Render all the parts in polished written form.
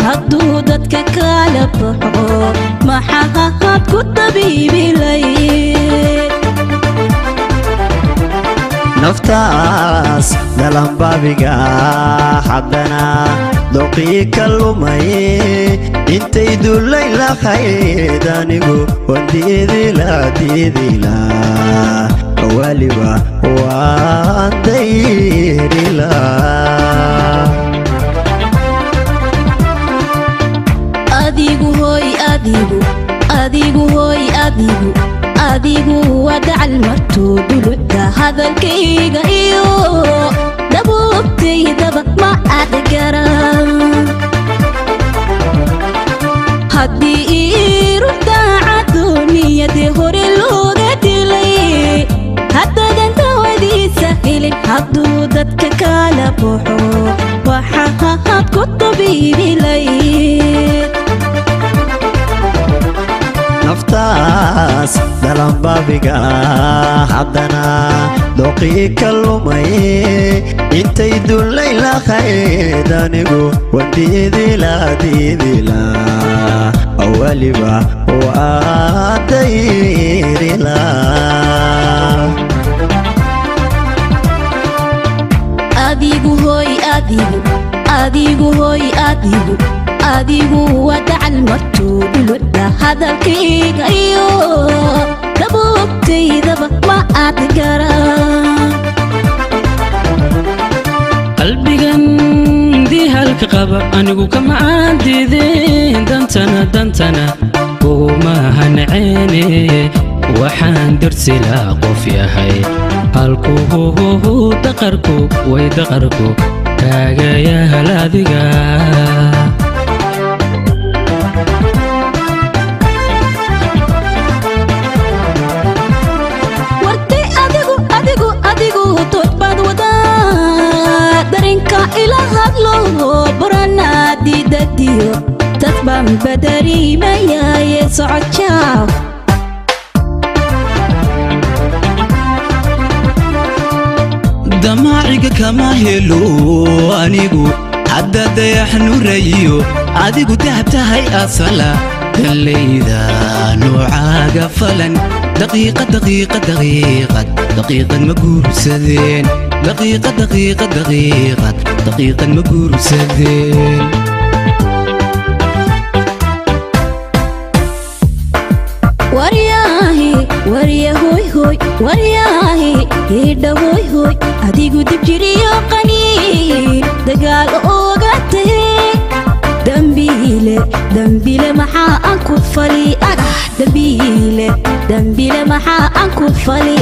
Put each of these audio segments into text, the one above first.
Hadduu dadka kala baxo, maxaad ku dabiibilayd? Naftaas dalanbaabiga, haddana doqii ka lumay. Intay dullay lahayd, anigu waan diidila, diidila, waliba waan dayrila. Adigu hoy, adigu, adigu hoy, adigu, adigu waa dacal martuu dulucda hadalkayga iyo dabuubtaydaba ma aad garan. Haddii ii ruux daacado niyadii hore looga dilay, haddadan dawadiisa helin, hadduu dadka kala baxo, waxaad ku dabiibilayd? Naftaas dalanbaabiga, haddana doqii ka lumay. Intay dullay lahayd, anigu waan diidila, diidila, waliba waan dayrila. Adigu hoy, adigu, adigu hoy, adigu, adigu waa dacal martuu dulucda hadalkayga iyo dabuubtaydaba ma aad garan. Qalbigan dihalka qaba anigu kama aan diidin, dantana, dantana kuguma hanceene. Waxaan darsilaa qof yahay halkuhuhuhu daqarku way daqarku kaaga yahal adiga. Wartay adigu, adigu, adigu tood baad wadaa, darinka ila hadlo burana diidadiyo dad baan badariimayaaye, socod jaaw. Damaaciga kama helo anigu hadda dayax nurayo, adigu dahab tahay asala danlayda noocaaga falan. Daqiiqad, daqiiqad, daqiiqad, daqiiqad ma guursadeen. Daqiiqad, daqiiqad, daqiiqad, daqiiqad ma guursadeen. Waryaahi, warya hoy hoy, waryaahi hidha hoy hoy, adigu dib jiriyo qaniin dagaal ooga tahe. Dambiile, dambiile, maxaa aan ku fali agah? Dambiile, dambiile, maxaa aan ku fali?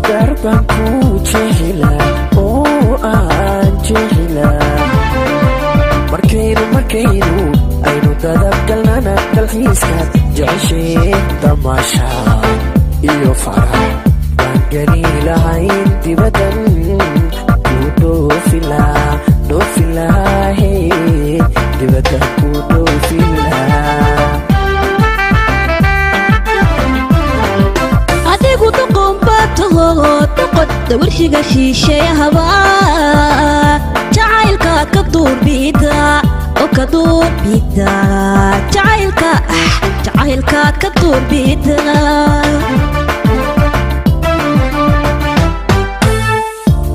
Darbaan ku jeclaa oo aan jeclaa, markaynu, markaynu aynu dadabgalnana dalxiiskaad jeceshee, damaasha iyo farax baan geli lahayn, dibaddan ku dhoofilaa, dhoofilaahe, dibaddan ku dhoofilaa. Adigu doqon baad taho, doqon, dawarshiga shiisheeyahaba jacaylka ka duurbida oo ka duurbida jacaylka, jacaylka ka duurbida.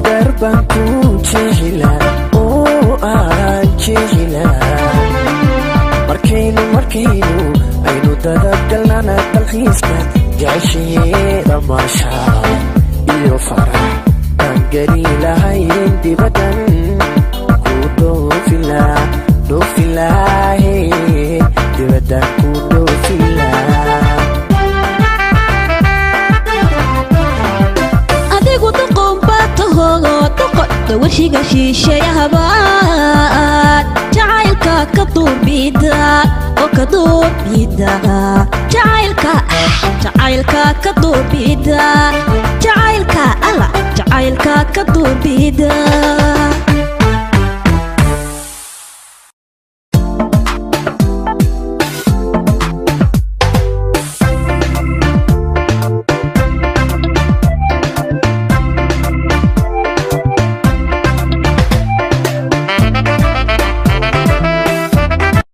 Darbaan ku jeclaa oo aan jeclaa, markaynu, markaynu aynu dadabgalnana dalxiiska jeceshee, damaasha iyo farax baan geli lahayn, dibaddan ku dhoofilaa, dhoofilaahe, dibaddan ku dhoofilaa. Adigu doqon baad taho, doqon, dawarshiga shiisheeyahaba jacaylka ka duurbida oo ka duurbida jacaylka, jacaylka ka duurbida jacaylka, alla jacaylka ka duurbida.